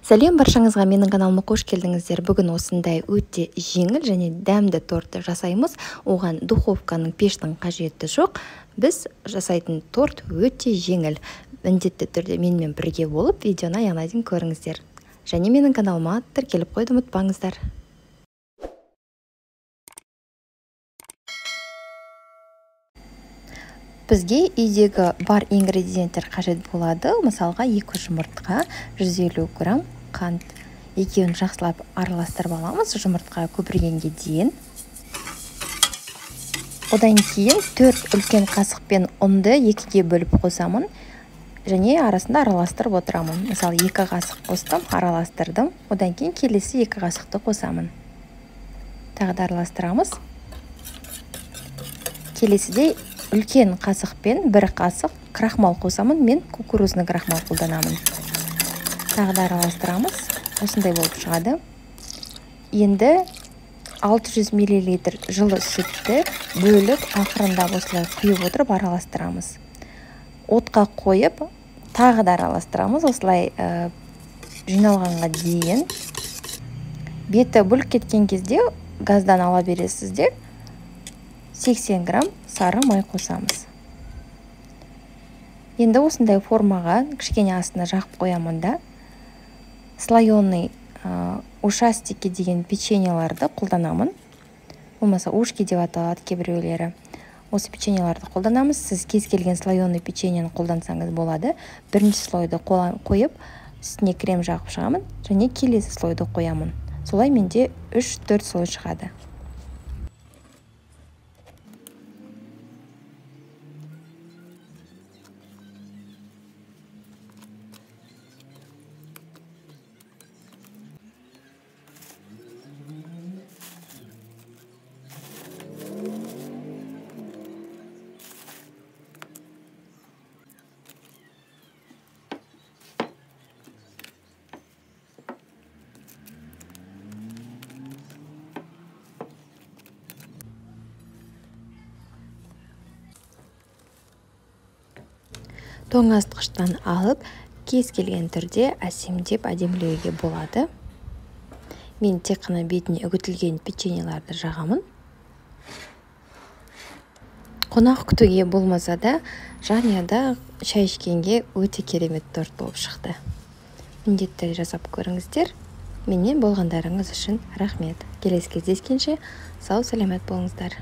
Сәлем баршаңызға, менің каналыма қош келдіңіздер. Бүгін осындай өте жеңіл және дәмді тортты жасаймыз. Оған духовканың, пештің қажеті жоқ. Біз жасайтын торт өте жеңіл. Міндетті түрде менімен бірге болып, видеоны аяғына дейін көріңіздер. Және менің каналыма тіркеліп қоюды ұмытпаңыздар. Бізге үйдегі бар ингредиенттер қажет болады. Мысалға, 2 жұмыртқа, 150 грамм қант. Екеуін жақсылап араластырып аламыз, жұмыртқа көпіргенге дейін. Одан кейін 4 үлкен қасықпен ұнды 2-ге бөліп қосамын және арасында араластырып отырамын. Мысалы, 2 қасық қостым, араластырдым. Одан кейін келесі 2 қасықты қосамын. Тағы да араластырамыз. Келесіде үлкен қасықпен 1 қасық крахмал қосамын. Мен кукурузный крахмал қолданамын. Тағы да араластырамыз. Осындай болып шығады. Енді 600 миллилитр жылы сүтті бөліп, ақырындап осылай құйып отырып араластырамыз. Отқа қойып, тағы да араластырамыз. Осылай жиналғанға дейін. Беті бүлк кеткен кезде газдан ала бересіз де 80 грамм сары май қосамыз. Енді осындай формаға кішкене астына жағып қоямын да, слоеный ушастики деген печеньеларды қолданамын. Болмаса ушки деп аталады кейбіреулері. Осы печеньеларды қолданамыз. Сіз кез келген слоеный печеньені қолдансаңыз болады. Бірінші слойды қойып, үстіне крем жағып шығамын және келесі слойды қоямын. Солай менде 3-4 слой шығады. Тоңазытқыштан алып, кез келген түрде әсемдеп әдемілеуге болады. Мен тек қана бетіне үгітілген печеньеларды жағамын. Қонақ күтуге болмаса да, жанұяда шай ішкенге өте керемет торт болып шықты. Міндетті түрде жасап көріңіздер. Менен болғандарыңыз үшін рахмет. Келесі кездескенше сау саламат болыңыздар.